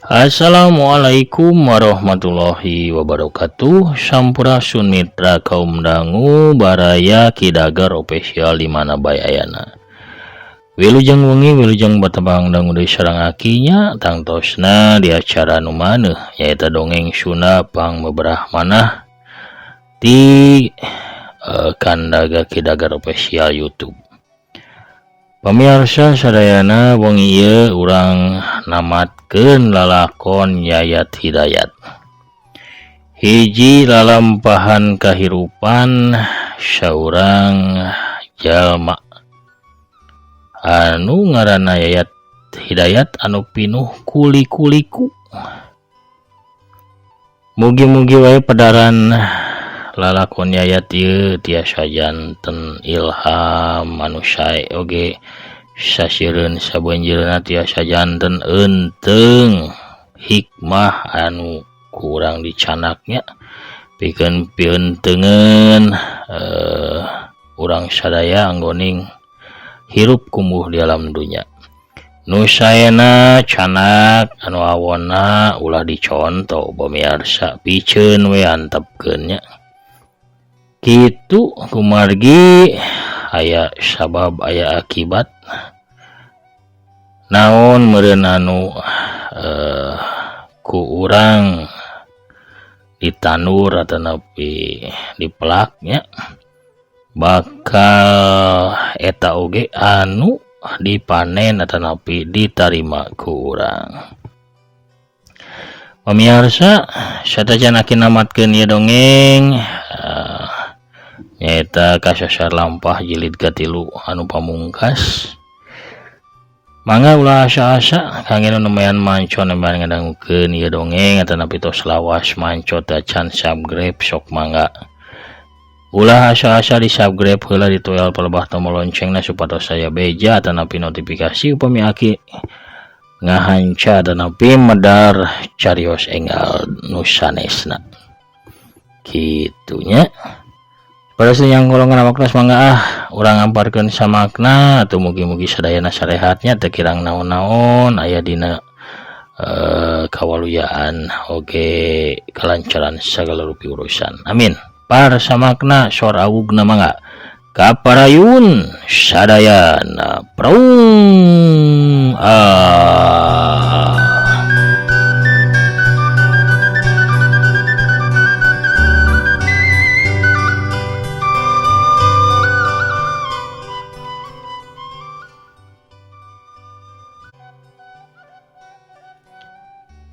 Assalamualaikum warahmatullahi wabarakatuh. Sampurasun mitra kaum dangu baraya Kidagar official di mana bae ayana. Wilujeng wengi wilujeng batebang dangu deui sareng akinya tangtosna di acara nu maneuh nyaeta dongeng Sunda pangbeberah manah di Kandaga Kidagar official YouTube. Pemirsa sadayana wengi ieu urang namatkeun lalakon Yayat Hidayat. Hiji lalampahan kahirupan saurang jalma anu ngaranna Yayat Hidayat anu pinuh kuli-kuliku. Mugi-mugi wae pedaran lalakon Yayat ieu tiasa janten ilham anu sae oge sasireun sabeunjeurna tiasa janten eunteung hikmah anu kurang dicanaknya pikeun piunteungeun urang sadaya anggoning hirup kumuh di alam dunya. Nu saena canak anu awonna ulah dicontoh pemirsa piceun we antepkeun nya. Kitu kumargi aya sabab aya akibat naon meureun anu ku urang ditandur atanapi dipelaknya bakal eta oge anu dipanen atanapi ditarima ku urang. Pemirsa satacan aki namatkeun ieu dongeng nyaeta kasasar lampah jilid katilu anu pamungkas. Mangga ulah asa-asa kangge nu nemayan manco nembean ngadangukeun ieu dongeng atanapi tos lawas manco teh can subscribe sok mangga. Ulah asa-asa di subscribe heula ditoel palebah tombol loncengna supados saya beja atanapi notifikasi upami aki ngahanca atanapi medar carios enggal nu sanesna. Kitu nya. Pada yang golongan waktu mangga ah urang amparkeun samakna atuh mugi-mugi sadayana sarehatnya teu kirang naon-naon aya dina kawaluyaan oge kelancaran sagala rupi urusan. Amin. Par samakna sor awugna mangga kaparayun sadayana praung ah.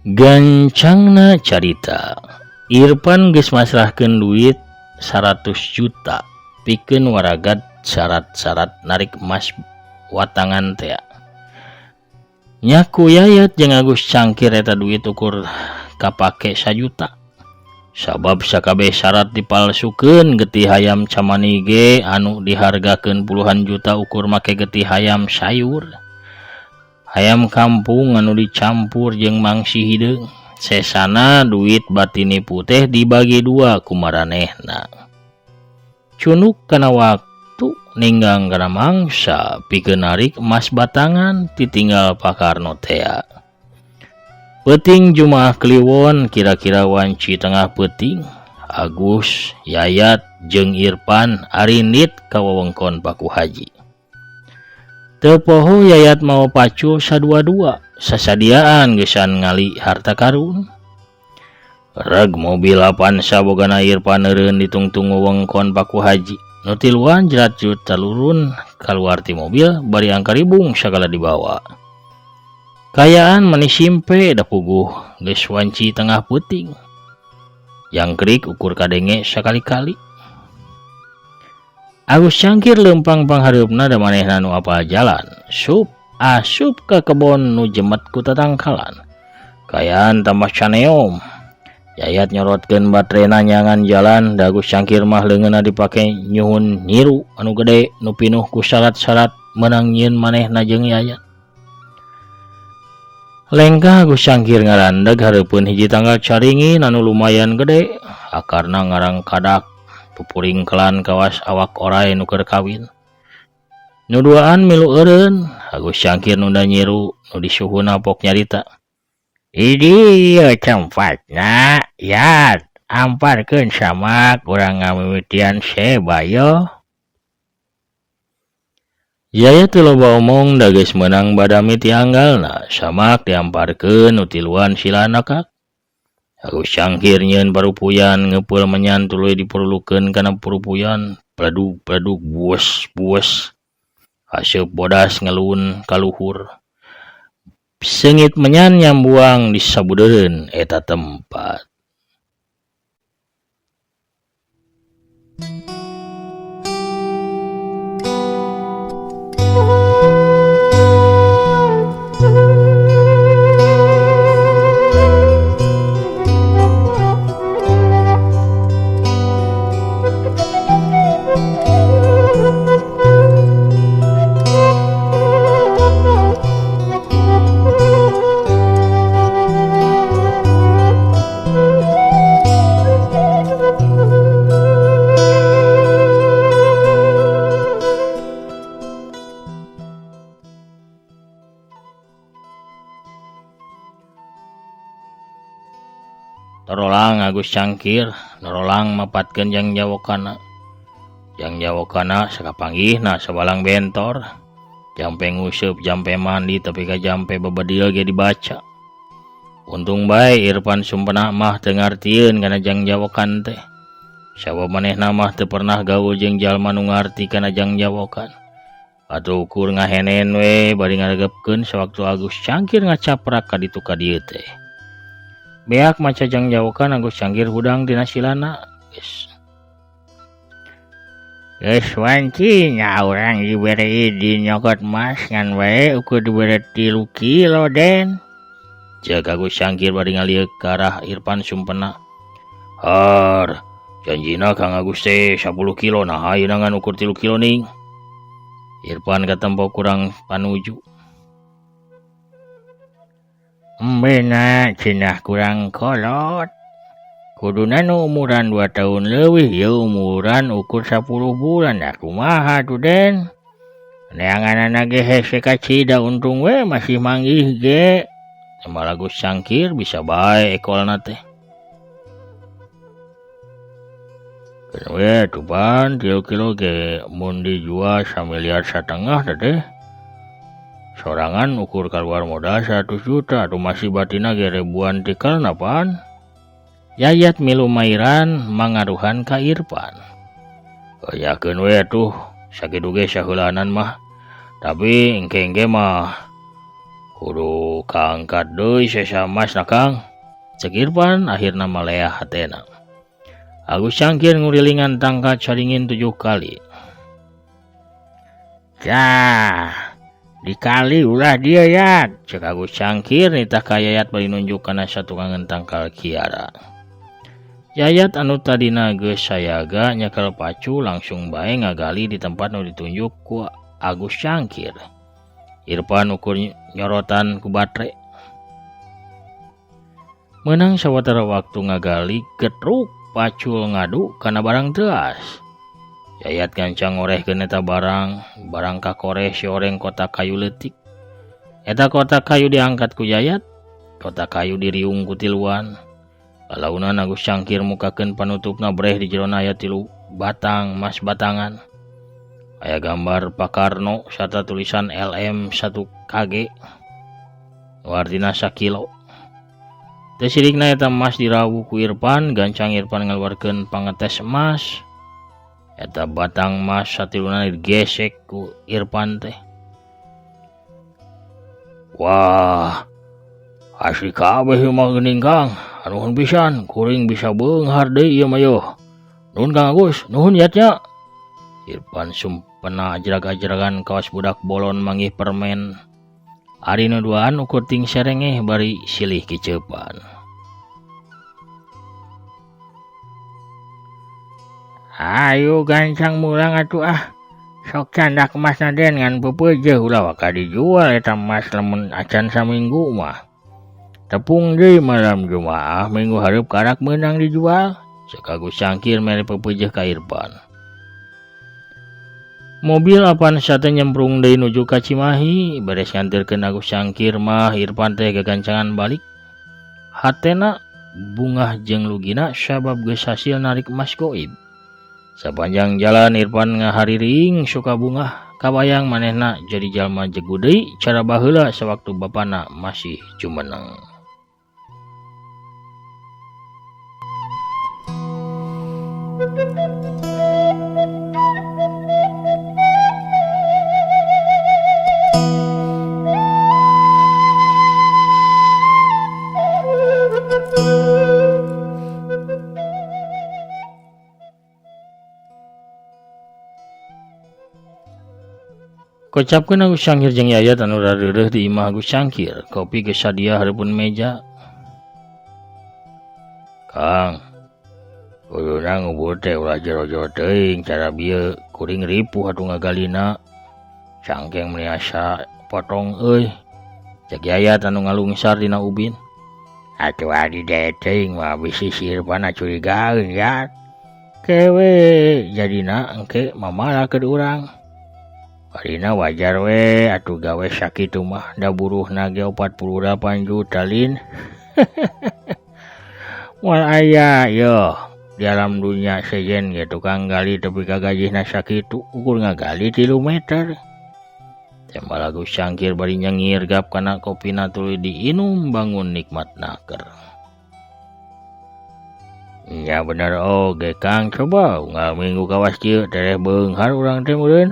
Gancangna carita Irfan geus masrahkeun duit 100 juta pikeun waragat syarat-syarat narik emas watangan tea. Nyaku Yayat jeung Agus Cangkir eta duit ukur kapake sajuta. Sabab sakabeh syarat dipalsukeun getih hayam camani ge anu dihargakeun puluhan juta ukur make getih hayam sayur. Hayam kampung anu dicampur jeung mangsi hideung. Sesana duit batini putih dibagi dua ku maranehna. Cunuk kana waktu ninggang kana mangsa pikeun narik emas batangan ditinggal Pakarno tea. Peuting Jumaah Kliwon kira-kira wanci tengah peuting Agus, Yayat jeung Irfan arindit ka wewengkon Paku Haji. Teu poho Yayat mau pacul sadua-dua sasadiaan geusan ngali harta karun. Reg mobil Avanza bogana Irfan eureun ditungtung wewengkon Paku Haji. Nu tiluan jerat-jut talurun kaluar ti mobil bari angkaribung sagala dibawa. Kayaan mani simpe da puguh geus wanci tengah peuting. Jangkrik ukur kadenge sakali-kali. Agus Cangkir leumpang panghareupna da manehna nu apal jalan. Sup asup ka kebon nu jemet ku tatangkalan. Kayaan tambah caneom. Yayat nyorotkeun baterena nyangan jalan da Agus Cangkir mah leungeunna dipake nyuhun nyiru anu gede nu pinuh ku syarat-syarat meunang nyieun manehna jeung Yayat. Lengkah Agus Cangkir ngarandeg hareupeun hiji tanggal caringin anu lumayan gede akarna ngarangkadak pupuringkelan kawas awak orai nu keur kawin. Nu duaan milu eureun Agus Cangkir nunda nyiru nu disuhuna pok nyarita. Di dieu tempatna Yat, amparkeun samak urang ngamimitian seba yeuh. Yayat teu loba omong da geus meunang badami ti anggalna, samak diamparkeun nu tiluan silana kak. Agus Cangkir nyieun parupuyan ngeupul menyan tuluy dipurulukeun kana parupuyan, pledug-pledug bues-bues. Haseup bodas ngelun ka luhur. Seungit menyan nyambuang di sabudeureun eta tempat. Torolang Agus Cangkir norolang mapatkeun jang jawokana. Jang jawokana sakapanggihna sabalang bentor. Jampe nguseup, jampe mandi tapi ka jampe bebedil ge dibaca. Untung bae Irfan Sumpena mah teu ngartieun kana jang jawokan teh. Sabab manehna mah teu pernah gaul jeung jalma nu ngarti kana jang jawokan. Atuh ukur ngahenen we bari ngaregepkeun sawaktu Agus Cangkir ngacaprak ka ditu ka dieu teh. Beak maca jang jawokan Agus Cangkir hudang dina silana. Geus. Geus wanci nya urang dibere idin nyokot mas ngan wae ukur dibere 3 kilo den. Ceuk Agus Cangkir bari ngalieuk ka arah Irfan Sumpena. Har, janjina Kang Agus teh 10 kilo nah ayeuna ngan ukur 3 kilo ning. Irfan katempo kurang panuju. Embena cenah kurang kolot. Kuduna nu umuran 2 tahun leuwih ieu umuran ukur 10 bulan da kumaha tuh den. Neanganana ge hese kacida untung we masih manggih ge. Tambah Agus Cangkir bisa bae ekolna teh. Keun we tuh pan 3 kilo ge mun dijual 1,5 miliar teh. Sorangan ukur kaluar modal 100 juta atuh masih batina ge ribuan tikalna pan. Yayat milu mairan mangaruhan ka Irfan. Yakeun we atuh sakitu ge saheulanan mah. Tapi engke-engke mah kudu kaangkat deui sesa emasna Kang. Cek Irfan akhirna maleah hatena. Agus Cangkir ngurilingan tangka caringin 7 kali. Cah, dikali ulah dia Yat. Cek Agus Cangkir nitah ka Yayat bari nunjuk kana satukangan tangkal kiara. Yayat anu tadina geus sayaga nyekel pacu langsung bae ngagali di tempat nu ditunjuk ku Agus Cangkir. Irfan ukur nyorotan ku batre. Meunang sawatara waktu ngagali getruk pacul ngadu kana barang teuas. Yayat gancang ngorehkeun eta barang, barang kakoreh si oreng kotak kayu leutik. Eta kotak kayu diangkat ku Yayat, kotak kayu diriung ku tiluan. Lalaunan Agus Cangkir mukakeun panutupna breh di jerona aya 3 batang mas batangan. Aya gambar Pak Karno sarta tulisan LM 1 KG. Nu artina sakilo. Teu sirikna eta emas dirawu ku Irfan, gancang Irfan ngaluarkeun pangetes emas. Eta batang emas satiluna digesek ku Irfan teh. Wah, asli kabeh ieu mah geuning Kang. Nuhun pisan, kuring bisa beunghar deui ieu mah yeuh. Nuhun Kang Agus, nuhun yat nya. Irfan Sumpena ajrag-ajragan kawas budak bolon manggih permen. Ari nu duaan ukur ting serengeh bari silih kiceupan. Ayo gancang mulang atuh ah. Sok candak emasna den ngan peupeujeuh ulah waka dijual eta emas lamun acan saminggu mah. Tepung deui malam Jumaah minggu hareup karak meunang dijual. Ceuk Agus Cangkir mere peupeujeuh ka Irfan. Mobil Avanza teh nyemprung deui nuju ka Cimahi, beres nganterkeun Agus Cangkir mah Irfan teh gagancangan balik. Hatena bungah jeung lugina sabab geus hasil narik emas goib. Sapanjang jalan Irfan ngahariring suka bungah kabayang manehna jadi jalma jegu deui cara baheula sawaktu bapana masih jumeneng. Kocapkeun Agus Cangkir jeung Yayat anu rareureuh di imah Agus Cangkir. Kopi geus sadia hareupeun meja. Kang, kuduna ngubur teh ulah jero-jero teuing cara bieu kuring ripuh atuh ngagalina. Cangkeng meuni asa potong euy. Cek Yayat anu ngalungsar dina ubin. Atuh adi teuing mah bisi si Irfan curigaeun ya. Kewe jadina engke mamalakeun urang. Harina wajar we atuh gawe sakitu mah da buruhna ge 48 juta lin. Moal aya yo di alam dunya sejen ge tukang gali tepi ka gajihna sakitu ukur ngagali 3 meter. Tembal Agus Cangkir bari nyengir gap kana kopina tuluy diinum bangun nikmat naker. Nya bener oge Kang, coba unggal minggu kawas kieu tereh beunghar urang teh meureun.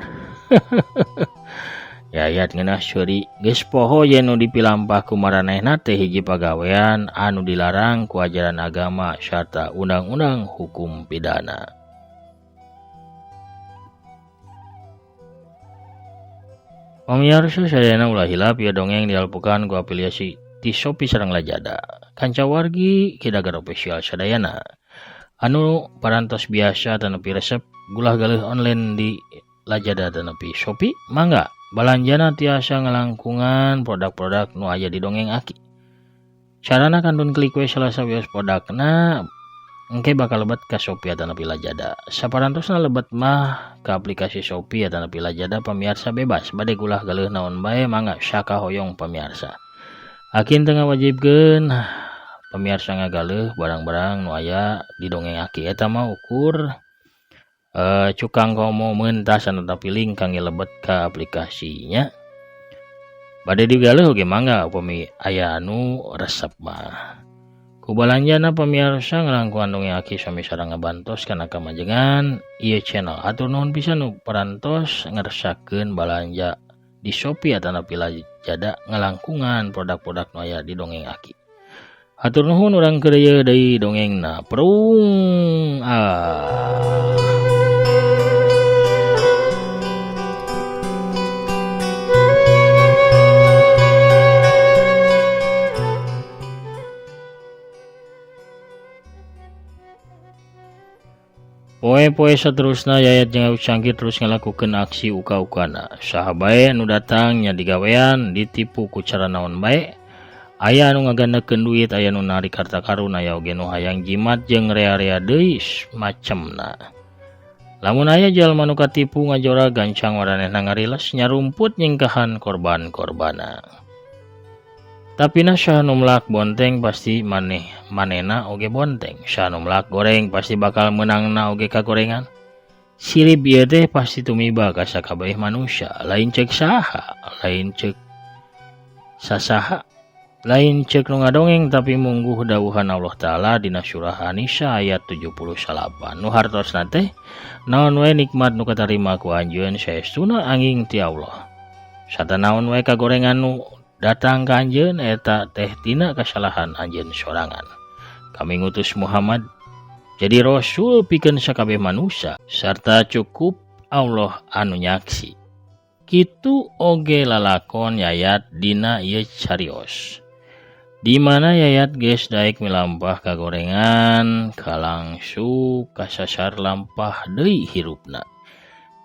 Yayat ngeunah seuri geus poho yen nu dipilampah ku maranehna teh hiji pagawean anu dilarang ku ajaran agama sarta undang-undang hukum pidana. Pamiarsa sadayana ulah hilap ieu dongeng dialpukan ku afiliasi ti Shopee sareng Lazada. Kanca wargi Kidagar Official sadayana anu parantos biasa tanapi resep gulah galeuh online di Lazada tanapi Shopee, mangga balanjana tiasa ngalangkungan produk-produk nu aya di dongeng Aki. Carana kantun klik we salah sawios produkna engke bakal lebet ka Shopee atanapi Lazada. Saparantosna lebet mah ka aplikasi Shopee atanapi Lazada pamiarsa bebas bade gulah galeuh naon bae mangga sakahoyong pamiarsa. Akin teu ngawajibkeun pamiarsa ngagaleuh barang-barang nu aya di dongeng Aki eta mah ukur cukang komo mentas anu tapi link kangge lebet ka aplikasinya. Bade digaleuh oge mangga upami aya anu resep mah. Ku balanjana pamiarsa ngalangkungan dongeng Aki sami sareng ngabantos kana kamajengan ieu channel. Hatur nuhun pisan nu parantos ngeresakeun balanja di Shopee atanapi Lazada ngalangkungan produk-produk nu aya di dongeng Aki. Hatur nuhun urang keur ieu deui dongengna. Prung ah. Poe-poe saterusna Yayat jeung Agus Cangkir terus ngalakukeun aksi uka-ukana. Saha bae anu datang nya digawean ditipu ku cara naon bae. Aya anu ngagandakeun duit, aya nu narik harta karun, aya oge nu hayang jimat jeung rea-rea deui macemna. Lamun aya jalma nu katipu ngajora gancang maranehna ngariles nyarumput nyingkahan korban-korbana. Tapi na saha nu melak bonteng pasti maneh manena oge bonteng, saha nu melak goreng pasti bakal meunangna oge kagorengan. Sirip ieu teh pasti tumiba ka sakabeh manusia, lain ceuk saha, lain ceuk sasaha, lain ceuk nu ngadongeng tapi mungguh dawuhan Allah Ta'ala dina surah An-Nisa ayat 79. Nu hartosna teh naon wae nikmat nu katarima ku anjeun saestuna angin ti Allah. Sarta naon wae kagorengan nu datang ka anjeun eta teh tina kasalahan anjeun sorangan. Kami ngutus Muhammad jadi rasul pikeun sakabeh manusia sarta cukup Allah anu nyaksi. Kitu oge lalakon Yayat dina ieu carios. Di mana Yayat geus daek milampah kagorengan kalangsu kasasar lampah deui hirupna.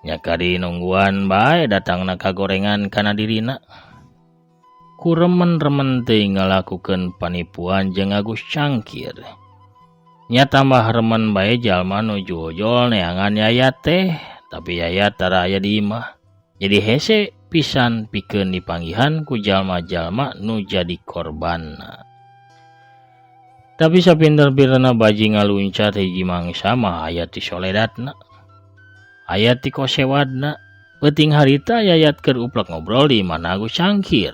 Nya kari nungguan bae datangna kagorengan kana dirina. Ku remen-remen teuing ngalakukeun panipuan jeung Agus Cangkir. Nya tambah remen bae jalma nu jojol neangan Yayat teh, tapi Yayat tara aya di imah. Jadi hese pisan pikeun dipanggihan ku jalma-jalma nu jadi korbanna. Tapi sapinter-pinterna baji ngaluncat hiji mangsa mah aya ti soledatna. Aya ti kosewadna. Peuting harita Yayat keur uplek ngobrol di imahna Agus Cangkir.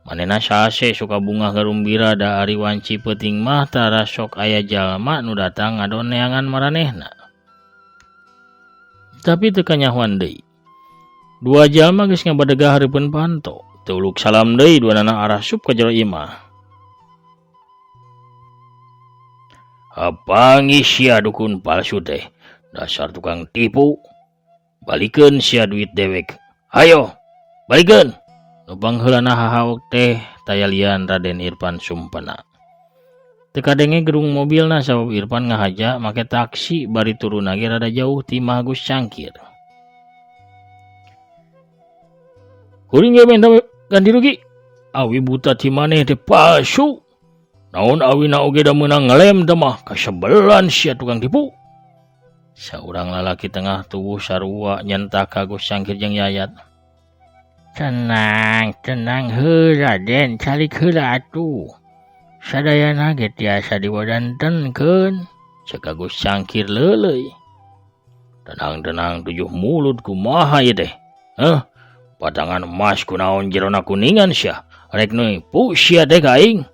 Manehna sase suka bungah garumbira da ari wanci peuting mah tara sok aya jalma nu datang ngadon neangan maranehna. Tapi teu kanyahoan deui. Dua jalma geus ngabadegah hareupeun panto. Teu uluk salam deui duanana arasup ka jero imah. Apangi sia dukun palsu teh, dasar tukang tipu. Balikeun sia duit dewek. Hayo, balikeun. Nu pangheulana hahaok teh tayalian Raden Irfan Sumpena. Teu kadenge gerung mobilna sabab Irfan ngahaja make taksi bari turunna ge rada jauh ti imah Agus Cangkir. Kuring ge menta ganti rugi. Awi buta ti maneh teh palsu. Naon awina oge da meunang ngelem teh mah kasebelan sia tukang tipu. Saurang lalaki tengah tubuh sarua nyentak ka Agus Cangkir jeung Yayat. Tenang, tenang heuh Raden, calik heula atuh. Sadayana ge tiasa diwadantenkeun, cek Agus Cangkir leuleuy. Tenang-tenang tujuh mulut kumaha ieu teh? Heuh, patangan emas kunaon jerona kuningan sia, rek nipu sia teh ka aing.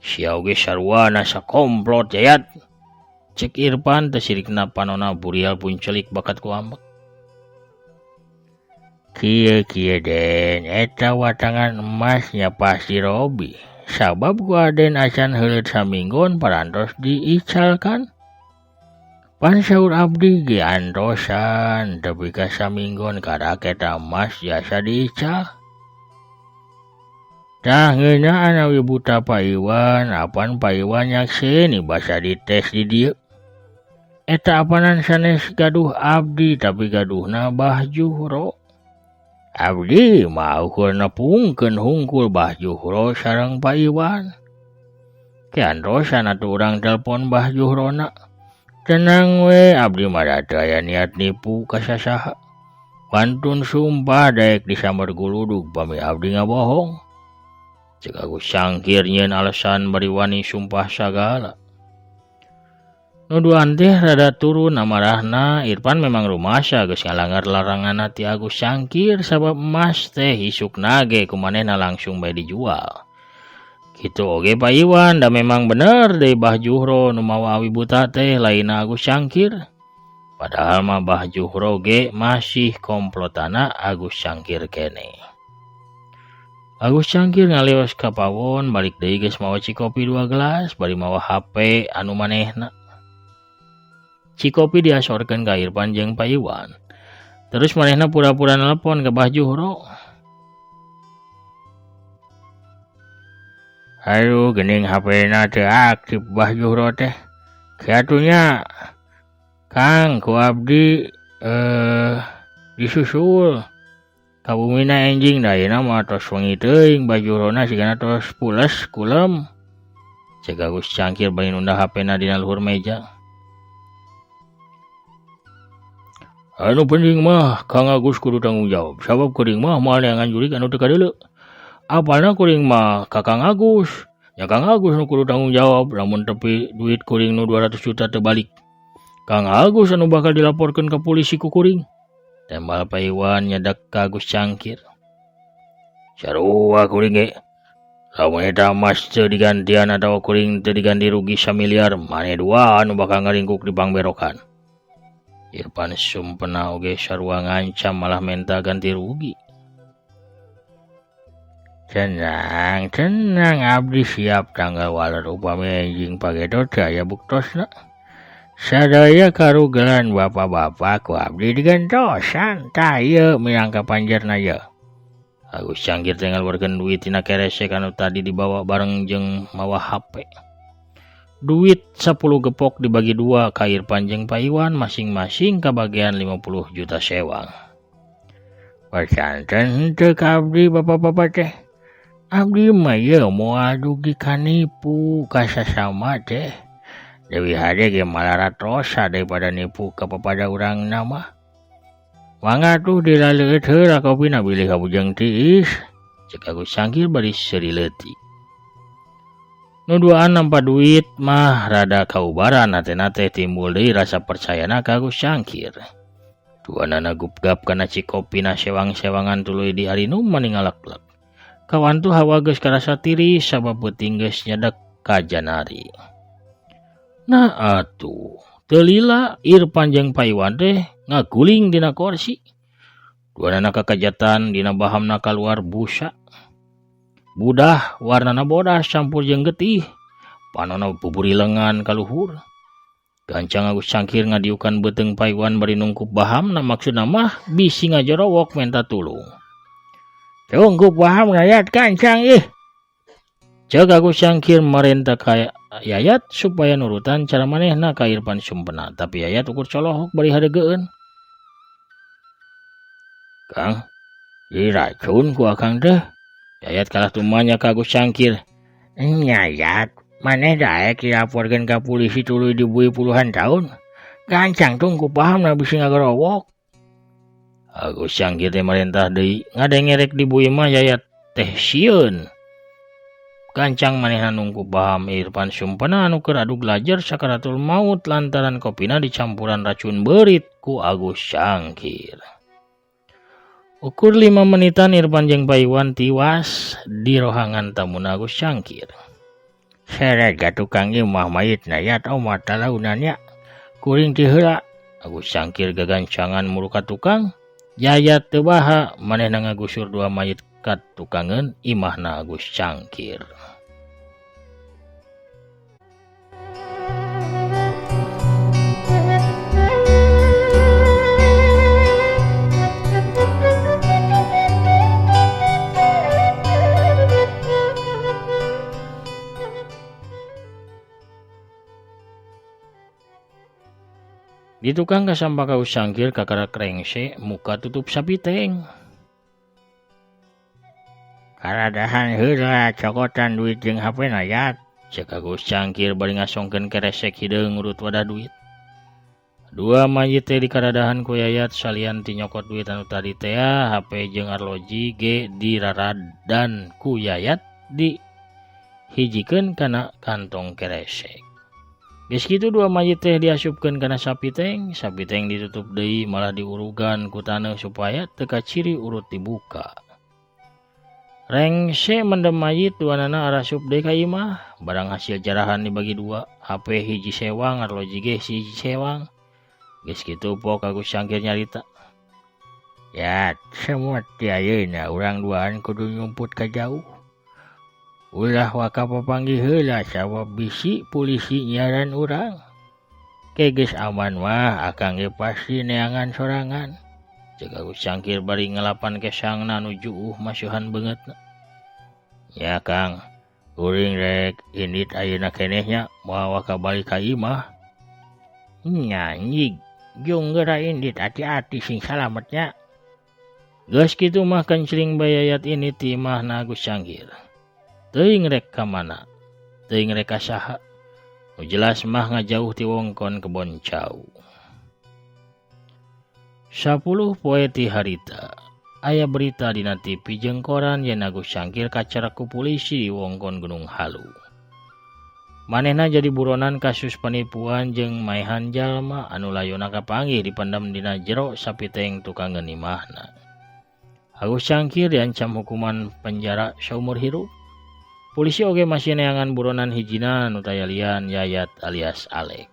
Sia oge saruana sakomplot Yayat. Cek Irfan teh sirikna panona burial puncelik bakat ku ambek. Kieu-kieu Den, eta watangan emasnya pasti Robi. Sabab ku Aden acan heuleut saminggon parantos diicalkan. Pan saur abdi ge antosan tepi ka saminggon karak eta emas jasa diical. Tah ngeunaan awi buta Pak Iwan, apan Pak Iwan nyakseni basa dites di dieu. Eta apanan sanes gaduh abdi tapi gaduhna Bah Juhro. Abdi mah ukur nepungkeun hungkul Bah Juhro sareng Pak Iwan. Ke antosan atuh urang telepon Bah Juhrona. Tenang we, abdi mah da teu aya niat nipu ka sasaha. Pantun sumpah daek disamber guludug pami abdi ngabohong. Cek Agus Cangkir nyieun alasan bari wani sumpah sagala. Nu duaan teh rada turun amarahna, Irfan memang rumasa geus ngalanggar laranganna ti Agus Cangkir sabab emas teh isukna ge ku manehna langsung bae dijual. Kitu oge Pak Iwan da memang bener deui Bah Juhro nu mawa awi buta teh lainna Agus Cangkir. Padahal mah Bah Juhro ge masih komplotanna Agus Cangkir keneh. Agus Cangkir ngalios ka pawon balik deui geus mawa cikopi 2 gelas bari mawa HP anu manehna. Cikopi diasorkeun ka Irfan jeung Pak Iwan. Terus manehna pura-pura nelpon ka Bah Juhro. Aduh, geuning HP-na teu aktif Bah Juhro teh. Kiatunya Kang ku abdi disusul. Ka bumina enjing da ayeuna mah tos wengi teuing Bah Juhrona sigana tos pules kulem. Cek Agus Cangkir bari nunda HP-na dina luhur meja. Anu penting mah Kang Agus kudu tanggung jawab sabab kuring mah moal neangan jurig anu teu kadeuleu. Apalna kuring mah ka Kang Agus. Nya Kang Agus nu kudu tanggung jawab lamun tepi duit kuring nu 200 juta teu balik. Kang Agus anu bakal dilaporkeun ka polisi ku kuring. Tembal Pak Iwan nyedak ka Agus Cangkir. Sarua kuring ge. Lamun eta emas teu digantian atawa kuring teu diganti rugi samiliar, maneh dua anu bakal ngaringkuk di pangberokan. Irfan Sumpena oge sarua ngancam malah menta ganti rugi. Tenang, tenang abdi siap tanggal waler upami enjing pageto teu aya buktosna. Sadaya karugelan bapak-bapak ku abdi digentosan. Tah ieu minangka panjerna ieu. Agus Cangkir teh ngaluarkeun duit tina keresek anu tadi dibawa bareng jeung mawa HP. Duit 10 gepok dibagi 2 ka Irfan jeung Pak Iwan masing-masing kabagian 50 juta sewang. Percanten henteu ka abdi bapak-bapak teh. Abdi mah ieu moal dugi kanipu ka sasama teh. Dewi hade ge malaratosa daripada nipu ka papada urangna mah. Mangga tuh dilaleueut heula kopina bilih kabujeng tiis. Cek Agus Cangkir bari seuri leutik. Nu duaan nampa duit mah rada kaubaran hatena teh timbul deui rasa percayana ka Agus Cangkir. Duanana gupgap kana cikopina sewang-sewangan tuluy diarinum mani ngaleklek. Kawantu hawa geus karasa tiris sabab peuting geus nyedek ka janari. Nah atuh, teu lila Irfan jeung Paiwan teh ngaguling dina korsi. Duanana kakajatan dina bahamna kaluar busa. Budah warnana bodas campur jeung getih. Panona buburilengan ka luhur. Gancang Agus Cangkir ngadiukan beuteung Paiwan bari nungkup bahamna maksudna mah bisi ngajorowok menta tulung. Tungkup bahamna Yat gancang ih. Ceuk Agus Cangkir marentah ka Yayat supaya nurutan cara manehna ka Irfan Sumpena, tapi Yayat ukur colohok bari hadegeun. Kang, diracun ku akang teh. Yayat kalah tumanya ka Agus Cangkir. Yayat, maneh daek dilaporkeun ka polisi tuluy dibui puluhan tahun. Gancang tungku pahamna bisi ngagerowok. Agus Cangkir teh marentah deui, ngadenge rek dibui mah Yayat teh sieun. Gancang manehna nungku paham Irfan Sumpena anu keur adug lajer sakaratul maut lantaran kopina dicampuran racun beurit ku Agus Cangkir. Ukur 5 menitan Irfan jeung Paiwan tiwas di rohangan tamuna Agus Cangkir. Seret ka tukang imah mayitna Yat omat talaunan nya. Kuring ti heula. Agus Cangkir gagancangan muru ka tukang. Yayat teu baha manehna ngagusur dua mayit ka tukangeun imahna Agus Cangkir. Di tukang kasampak Agus Cangkir kakarak rengse muka tutup sapiteng. Karadahan heula cokotan duit jeung HP na Yat. Ceuk Agus Cangkir bari ngasongkeun keresek hideung ngurut wadah duit. Dua mayit teh dikaradahan ku Yayat salian ti nyokot duit anu tadi teh HP jeung arloji ge diraradan ku Yayat dihijikeun kana kantong keresek. Geus kitu dua mayit teh diasupkeun kana sapiteng, sapiteng ditutup deui malah diurugan ku taneuh supaya teu kaciri urut dibuka. Rengse mendem mayit duanana arasup deui ka imah, barang hasil jarahan dibagi dua, HP hiji sewang, arloji ge hiji sewang. Geus kitu pok Agus Cangkir nyarita. Yat, semut ti ayeuna urang duaan kudu nyumput ka jauh. Ulah waka papanggih heula sabab bisi polisi nyaran urang. Ke geus aman mah akang ge pasti neangan sorangan. Ceuk Agus Cangkir bari ngelapan kesangna nu juuh masuhan beungeutna. Ya Kang, kuring rek indit ayeuna keneh nya moal waka balik ka imah. Nyanyi, jung geura indit ati-ati sing salamet nya. Geus kitu mah kencling bayayat ini ti imahna Agus Cangkir. Teuing rek ka mana, teuing rek ka saha. Nu jelas mah ngajauh ti wongkon kebon cau. 10 poe ti harita, aya berita dina TV jeung koran yen Agus Cangkir kacerak ku polisi di wongkon Gunung Halu. Manehna jadi buronan kasus penipuan jeung maehan jalma anu layona kapanggih dipendem dina jero sapiteng tukangeun imahna. Agus Cangkir diancam hukuman penjara saumur hirup. Polisi oge masih neangan buronan hijina nu tayalian Yayat alias Alek.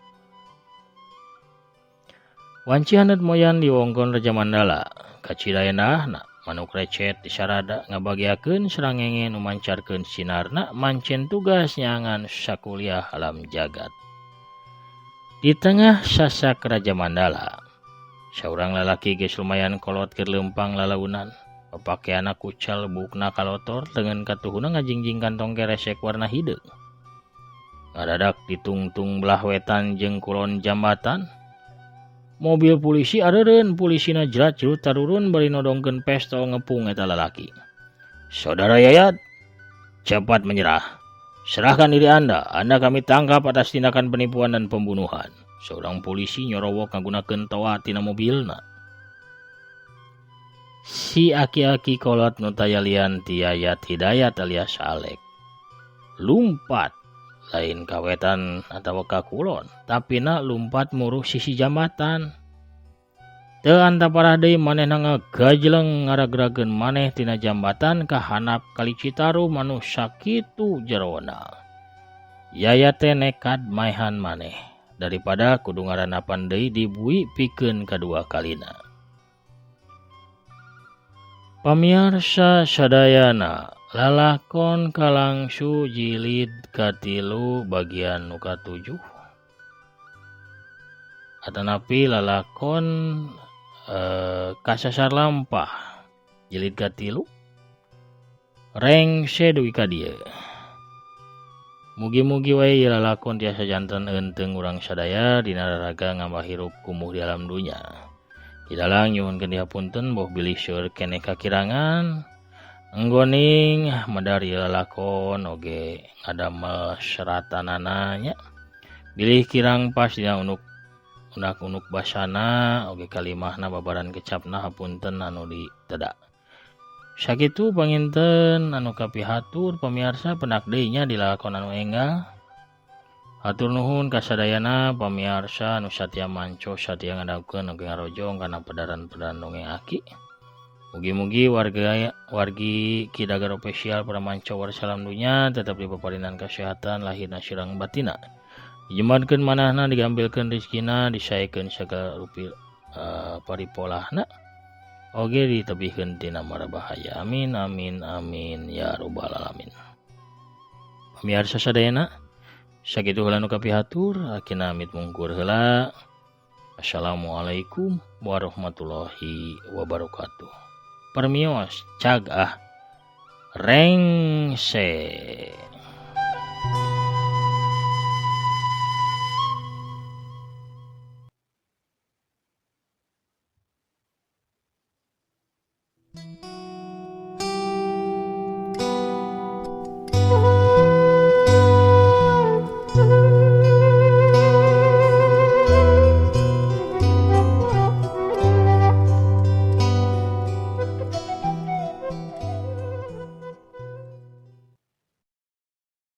Wanci haneut moyan di wongkon Raja Mandala, kacida endahna manuk recet disarada ngabagiakeun sarangenge nu mancarkeun sinarna mancen tugas nyangan sakuliah alam jagat. Di tengah sasak Raja Mandala, saurang lalaki geus lumayan kolot keur leumpang lalaunan. Papakeanna kucal bukna kalotor dengan katuhuna ngajingjing kantong keresek warna hideung. Ngadadak ditungtung belah wetan jeung kulon jambatan. Mobil polisi areureun, polisina jerat-jerut tarurun bari nodongkeun pestol ngepung eta lalaki. Saudara Yayat, cepat menyerah. Serahkan diri Anda kami tangkap atas tindakan penipuan dan pembunuhan. Seorang polisi nyorowok ngagunakeun toa tina mobilna. Si aki-aki kolot nu tayalian ti Yayat Hidayat alias Alek lumpat Lain ka wetan atawa ka kulon, tapina lumpat muruh sisi jambatan. Teu antaparah deui manehna ngagajleng ngaragrageun maneh tina jambatan ka handap kali Citarum anu sakitu jerona. Yayat teh nekad maehan maneh daripada kudu ngarandapan deui di bui pikeun kadua kalina. Pamiarsa sadayana, lalakon Kalangsu jilid katilu bagian nu katujuh atanapi lalakon Kasasar Lampah jilid katilu rengse dugi ka dieu. Mugi-mugi wae ieu lalakon tiasa janten eunteung urang sadaya dina raraga ngambah hirup kumuh di alam dunya. Didalang nyuhunkeun dihapunten boh bilih seueur keneh kakirangan enggoning medar ieu lalakon oge ngadamel seratanana nya. Bilih kirang pas dina unuk unak-unuk basana oge kalimahna babaran kecapna hapunten anu diteda. Sakitu panginten anu kapihatur pamiarsa pendak deui nya di lalakon anu enggal. Hatur nuhun kasadayana pamiarsa anu satia manco satia ngadangukeun oge ngarojong kana pedaran-pedaran dongeng Aki. Mugi-mugi warga wargi Ki Dagar Official para manco warsa alam dunya tetap dipaparinan kesehatan lahirna sareng batina. Dijembarkeun manahna digambilkeun rezekina disaekeun sagala rupi paripolahna oge ditebihkeun tina mara bahaya. Amin amin amin ya robbal alamin. Pamiarsa sadayana sakitu heula nu kapihatur Aki amit mungkur heula. Assalamualaikum warahmatullahi wabarakatuh. Permios cag ah rengse.